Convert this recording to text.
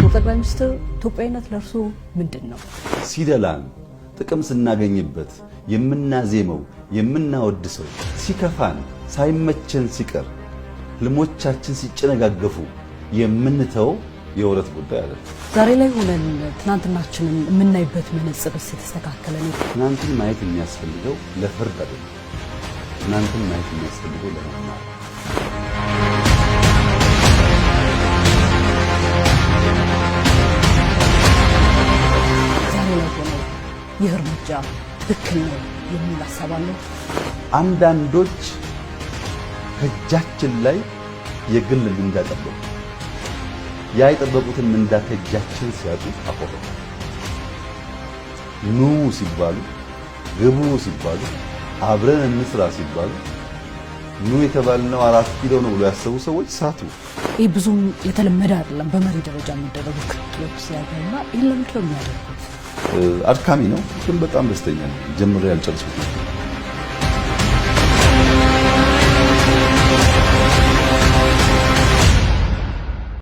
ክቡር ጠቅላይ ሚኒስትር፣ ኢትዮጵያዊነት ለእርሶ ምንድን ነው? ሲደላን ጥቅም ስናገኝበት የምናዜመው የምናወድሰው፣ ሲከፋን ሳይመቸን ሲቀር ህልሞቻችን ሲጨነጋገፉ የምንተው የውረት ጉዳይ አለ። ዛሬ ላይ ሆነን ትናንትናችንን የምናይበት መነጽርስ የተስተካከለ ነው? ትናንትን ማየት የሚያስፈልገው ለፍርድ አይደለም። ትናንትን ማየት የሚያስፈልገው ለመማር። ዛሬ ላይ ሆነው ይህ እርምጃ ትክክል ነው የሚል ሀሳብ አለው? አንዳንዶች ከእጃችን ላይ የግል ምንዳ ጠበቁ። ያ የጠበቁትን ምንዳ ከእጃችን ሲያጡ አኮረፉ። ኑ ሲባሉ፣ ግቡ ሲባሉ፣ አብረን እንስራ ሲባሉ ኑ የተባልነው 4 ኪሎ ነው ብሎ ያሰቡ ሰዎች ሳቱ። ይህ ብዙም የተለመደ አይደለም። በመሪ ደረጃ የሚደረጉ ክትትሎች ሲያገኙና ይህን ለምንድን ነው የሚያደርጉት? አድካሚ ነው፣ ግን በጣም ደስተኛ ነኝ። ጀምሬ ያልጨረስኩት